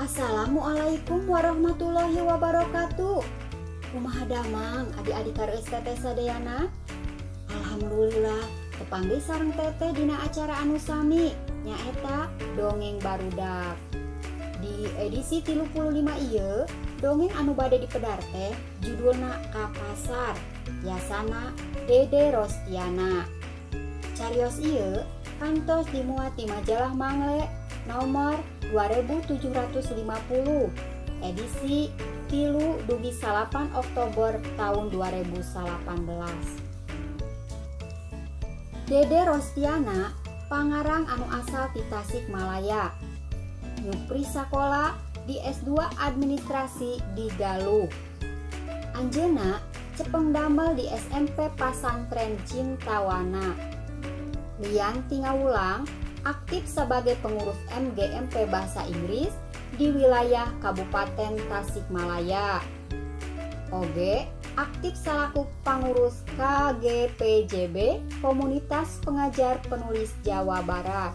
Assalamualaikum warahmatullahi wabarakatuh. Kumaha damang adik-adik kareueus teteh sadayana? Alhamdulillah tepang deui sareng teteh dina acara anu sami nyaeta Dongeng Barudak. Di edisi 35 ieu, dongeng anu bade dipedar teh judulna Ka Pasar, yasana Dede Rostiana. Carios ieu kantos dimuat di majalah Mangle nomor 2750 edisi 3 dugi 8 Oktober tahun 2018. Dede Rostiana pangarang anu asal ti Tasikmalaya. Nyupri sakola di S2 Administrasi di Galuh. Anjeunna cepeng damel di SMP Pasantren Cintawana. Lian ti ngawulang aktif sebagai pengurus MGMP Bahasa Inggris di wilayah Kabupaten Tasikmalaya. Oge aktif selaku pengurus KGPJB Komunitas Pengajar Penulis Jawa Barat.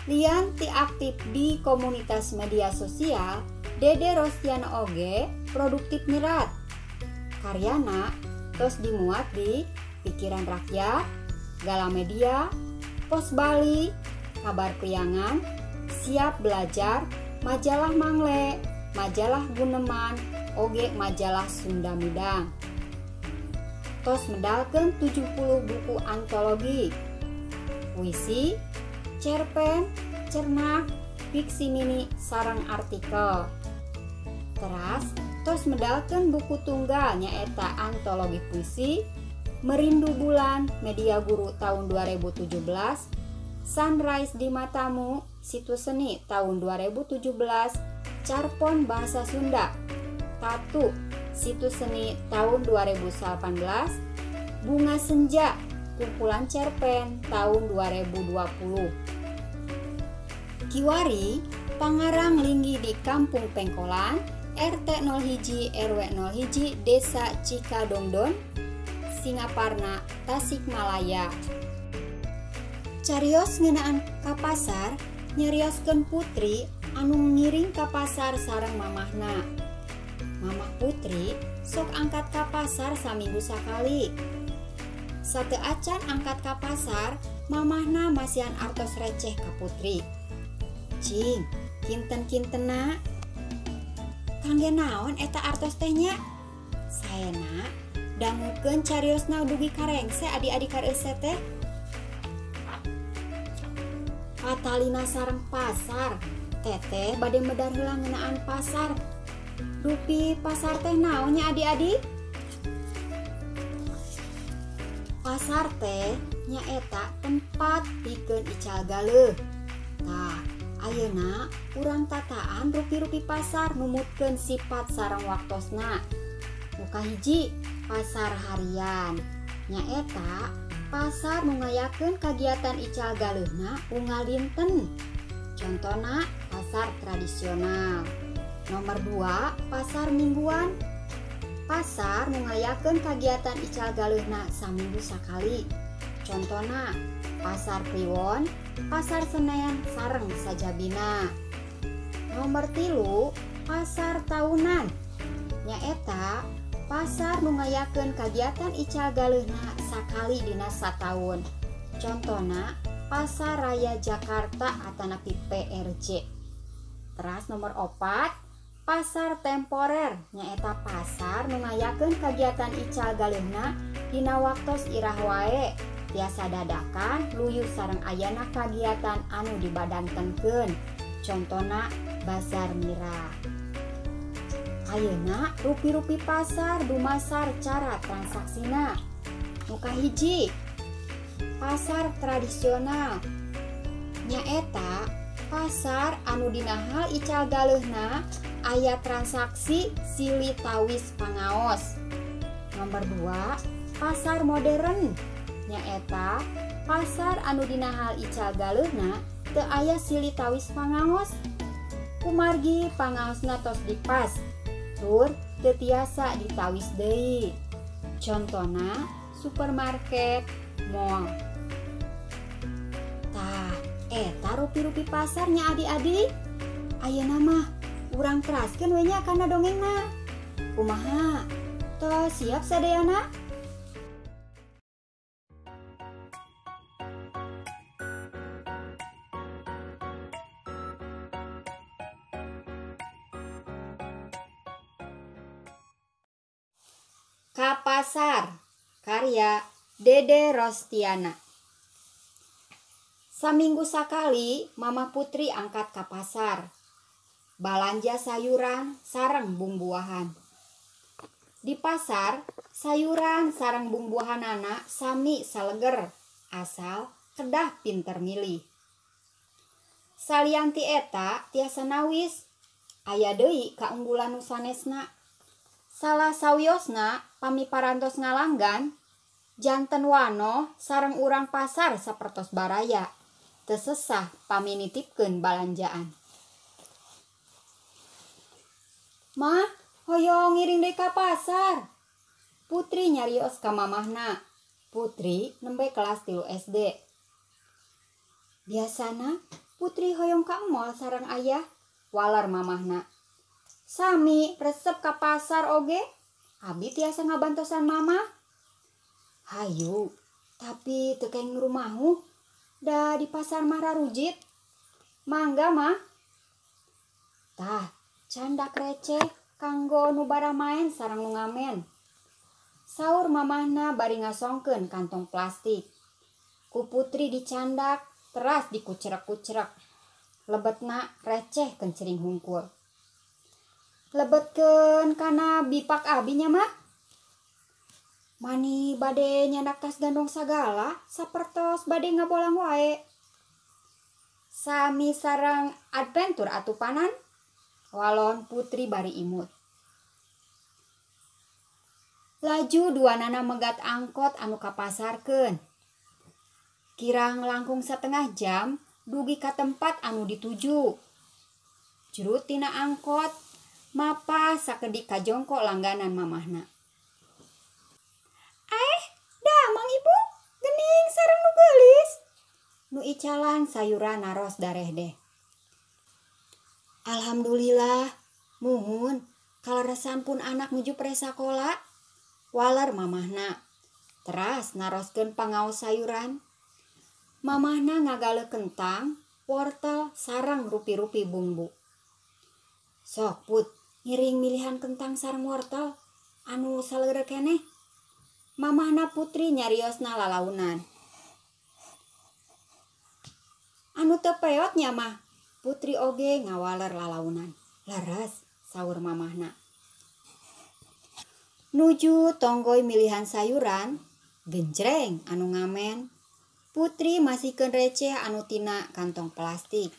Lian ti aktif di komunitas media sosial, Dede Rostiana oge produktif nyerat. Karyana tos dimuat di Pikiran Rakyat, Galamedia, Pos Bali, Kabar Priangan, Siap Belajar, Majalah Mangle, Majalah Guneman, oge Majalah Sunda Midang. Tos medalkeun 70 buku antologi, puisi, cerpen, cernak, fiksi mini, sareng artikel. Teras tos medalkeun buku tunggal nyaeta antologi puisi Merindu Bulan Media Guru tahun 2017, Sunrise di Matamu Situs Seni tahun 2017, Carpon Bahasa Sunda Tatu Situs Seni tahun 2018, Bunga Senja Kumpulan Cerpen tahun 2020. Kiwari pangarang linggih di Kampung Pengkolan RT 01 RW 01 Desa Cikadongdon, Singaparna, Tasikmalaya. Carios ngeunaan ka pasar nyarioskeun Putri anu ngiring ka pasar sareng mamahna. Mamah Putri sok angkat ka pasar saminggu sakali. Sateu acan angkat ka pasar, mamahna masihan artos receh ka Putri. Cing, kinten-kintena. Kangge naon eta artos teh nya? Saena dangukeun cariosna dugi karengse adik-adik kareueus teh. Patalina sareng pasar, teteh bade medar heula ngeunaan pasar. Dupi pasar teh naon nya adik-adik? Pasar teh nyaeta tempat pikeun ical galeuh. Tah, ayeuna urang tataan rupi-rupi pasar numutkeun sifat sareng waktosna. Nu kahiji, pasar harian. Nyaeta pasar nu ngayakeun kagiatan ical galeuhna unggal dinten. Contona pasar tradisional. Nomor 2, pasar mingguan. Pasar nu ngayakeun kagiatan ical galeuhna saminggu sakali. Contona pasar Kliwon, pasar Senen sareng sajabina. Nomor 3, pasar tahunan. Nyaeta pasar nu ngayakeun kagiatan ical galeuhna sakali dina sataun. Contona Pasar Raya Jakarta atanapi PRJ. Teras nomor 4, pasar temporer. Nyaeta pasar nu ngayakeun kagiatan ical galeuhna dina waktos irah wae, tiasa dadakan luyu sareng ayana kagiatan anu dibadantenkeun. Contona Bazar Mira. Ayeuna rupi-rupi pasar dumasar cara transaksina. Nu kahiji, pasar tradisional. Nyaeta pasar anu dina hal ical galeuhna aya transaksi silih tawis pangaos. Nomor 2, pasar modern. Nyaeta pasar anu dina hal ical galeuhna teu aya silih tawis pangaos. Kumargi pangaosna tos dipas, tur teu tiasa ditawis deui. Contona supermarket, mall. Tah, eta rupi-rupi pasarnya adik-adik. Ayeuna mah urang teraskeun we nya kana dongengna. Kumaha? Tos siap sadayana? Ka Pasar karya Dede Rostiana. Saminggu sakali Mama Putri angkat ka pasar. Balanja sayuran sareng bumbuahan. Di pasar, sayuran sareng bumbuahanana sami saleger, asal kedah pinter milih. Salian ti eta tiasa nawis, aya deui kaunggulan nu sanesna. Salah sawiosna pami parantos ngalanggan, janten wano sareng urang pasar sapertos baraya, teu sesah pami nitipkeun balanjaan. Mah, hoyong ngiring deui ka pasar. Putri nyarios ka mamahna. Putri nembe kelas 3 SD. Biasana Putri hoyong ka mall sareng ayah, walar mamahna. Sami resep ka pasar oge, abi tiasa ngabantosan mama. Hayu, tapi teu kenging rumahu, da di pasar mah rarujit. Mangga mah. Tah, candak receh kanggo nu baramaen sareng nu ngamen. Saur mamahna bari ngasongkeun kantong plastik. Ku Putri dicandak, teras dikucerek-kucerek. Lebetna receh kencering hungkul. Lebetkeun kana bipak abi nya mah. Mani bade nyandak tas gandong sagala sapertos bade ngabolang wae. Sami sareng adventure atuh panan. Walon Putri bari imut. Laju duanana megat angkot anu kapasarkeun. Kirang langkung setengah jam dugi ka tempat anu dituju. Juru tina angkot mapa sakedik kajongkok langganan mamahna. Damang ibu, gening sareng nu geulis. Nu icalan sayuran naros dareh deh. Alhamdulillah, muhun kaleresan pun anak nuju presakola. Waler mamahna. Teras naroskeun pangaos sayuran. Mamahna ngagale kentang, wortel, sareng rupi-rupi bumbu. Sok Put, ngiring milihan kentang sareng wortel anu saleureuh keneh. Mamahna Putri nyariosna lalaunan. Anu teu peot nya mah, Putri oge ngawaler lalaunan. Leres, saur mamahna. Nuju tonggoy milihan sayuran, genjreng anu ngamen. Putri masihkeun receh anu tina kantong plastik.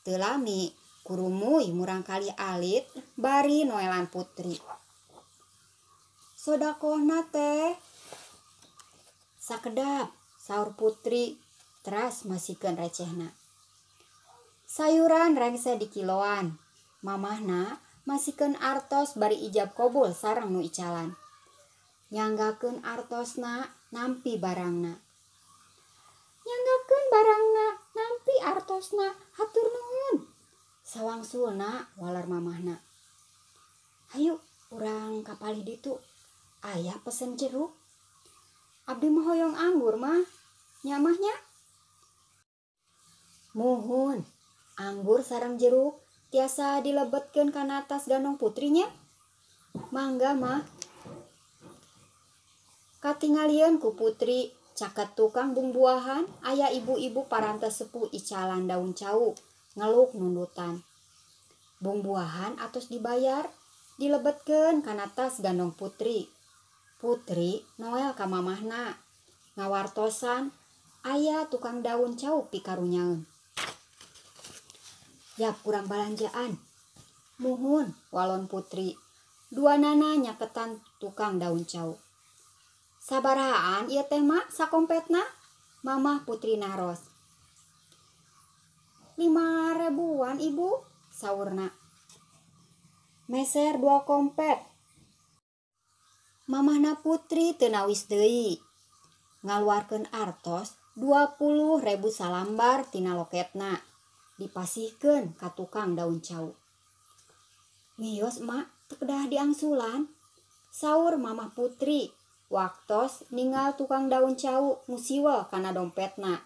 Teu lami kurumuy murangkali alit bari noelan Putri. Sodakohna teh. Sakedap, saur Putri teras masihkeun recehna. Sayuran rengse di kiloan. Mamahna masihkeun artos bari ijab kobul sareng nu icalan. Nyanggakeun artosna nampi barangna. Nyanggakeun barangna nampi artosna, hatur nuhun. Sawangsulna waler mamahna. Hayu urang kapalih ditu. Ayah pesen jeruk. Abdi mah hoyong anggur mah. Nya mah nya. Muhun, anggur sareng jeruk tiasa dilebetkeun kana tas gandong Putrinya. Mangga mah. Katingalieun ku Putri caket tukang bumbuahan aya ibu-ibu parantos sepuh icalan daun cau ngeluk nundutan. Bumbuahan atos dibayar dilebetkeun kana tas gandong Putri. Putri noel ka mamahna ngawartosan aya tukang daun cau pikarunyaeun. Yap kurang balanjaan. Muhun walon Putri. Duanana nyaketan tukang daun cau. Sabarahaan ieu teh mak sakompetna? Mamah Putri naros. 5 ribuan ibu, saurna. Meser 2 kompet. Mamahna Putri teu nawis deui. Ngaluarkeun artos 20.000 salambar tina loketna. Dipasihkeun ka tukang daun cau. Wios mak teu kedah diangsulan. Saur mamah Putri waktos ninggal tukang daun cau musiwel kana dompetna.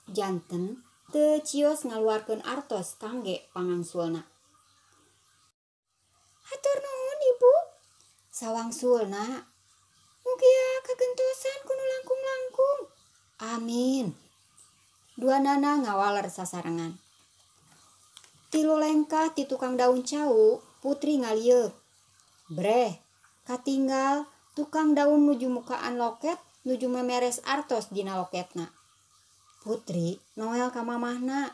Janten teu cios ngaluarkeun artos kangge pangangsulna. Hatur nuhun ibu. Sawangsulna. Mugia kagentosan ku nu langkung-langkung. Amin. Duanana ngawaler sasarengan. Tilu lengkah ti tukang daun cau, Putri ngalieuk. Breh, katinggal tukang daun nuju mukaan loket nuju memeres artos dina loketna. Putri noel ka mamahna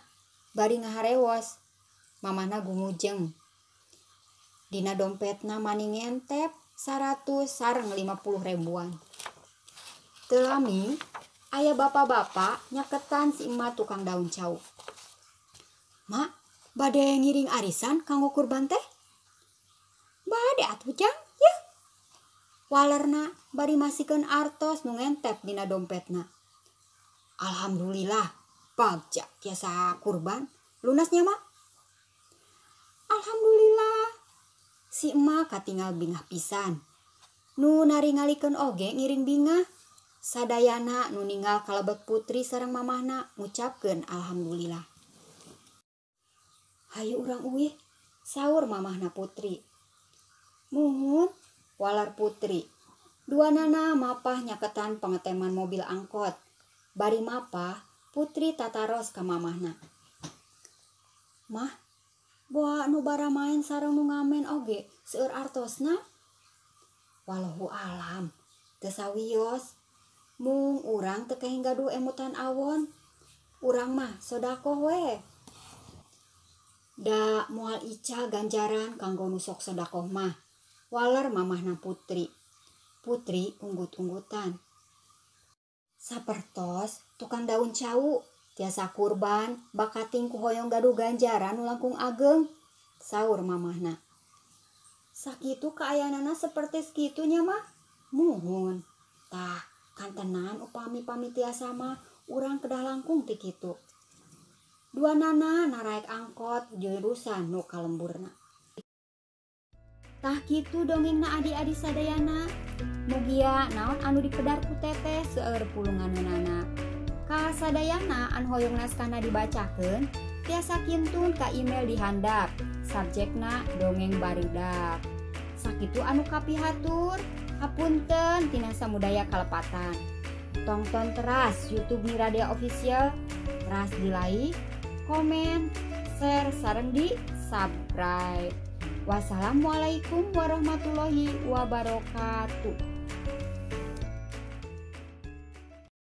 bari ngaharewos. Mamahna gumujeng. Dina dompetna mani ngentep 100 sareng 50 ribuan. Teu lami aya bapak-bapak nyaketan si emak tukang daun cau. Mak, bade ngiring arisan kanggo kurban teh? Bade atuh jang, yeuh. Walerna bari masikeun artos nu ngentep dina dompetna. Alhamdulillah, bagja tiasa kurban. Lunasnya mak? Alhamdulillah. Si emak katinggal bingah pisan. Nu naringalikeun oge ngiring bingah. Sadayana nu ninggal kalebet Putri sareng mamahna ngucapkeun alhamdulillah. Hayu urang uih, saur mamahna Putri. Muhun, walar Putri. Duanana mapah nyaketan pengeteman mobil angkot. Bari mapah, Putri tataros ka mamahna. Mah, boa nu baramaen sareng nu ngamen oge seueur artosna? Wallahu alam, teu sawios. Mung urang teu kenging gaduh emutan awon. Urang mah sodakoh we. Da moal ica ganjaran kanggo nu sok sodakoh mah. Waler mamahna Putri. Putri unggut-unggutan. Sapertos tukang daun cau tiasa kurban bakating ku hoyong gaduh ganjaran nu langkung ageng. Saur mamahna. Sakitu kaayaanana sapertos kitu nya mah? Muhun. Tah, kantenan upami pami tiasa mah urang kedah langkung ti kitu. Duanana naraek angkot jurusan nu kalemburna. Tah kitu dongengna adi-adi sadayana. Mugia naon anu dipedar ku teteh seueur pulunganeunana. Ka sadayana anu hoyong naskahna dibacakeun tiasa kintun ka email di handap. Subjekna dongeng barudak. Sakitu anu kapihatur. Hapunten tina samudaya kalepatan. Tongton teras YouTube Miradea Official, teras di like, komen, share, sareng di subscribe. Wassalamualaikum warahmatullahi wabarakatuh.